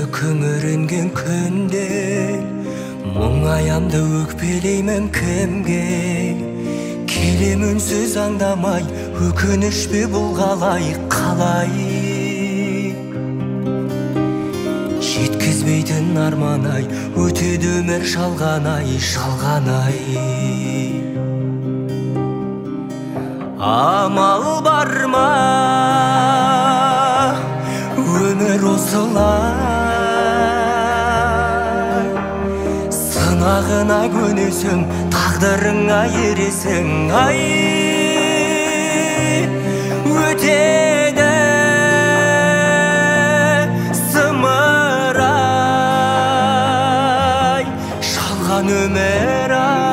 Жүзі күңіренген күнде мұңаямды өкпелеймін кімге? Келем үнсіз аңдамай, өкініш пе бұл қалай, қалай? Жеткізбейтін арман ай, өтеді өмір жалған ай, жалған ай. Амал бар ма, өмір осылай, сынағына көнесің, тағдырыңа ересің, ай, өтеді зымырай, жалған өмір ай.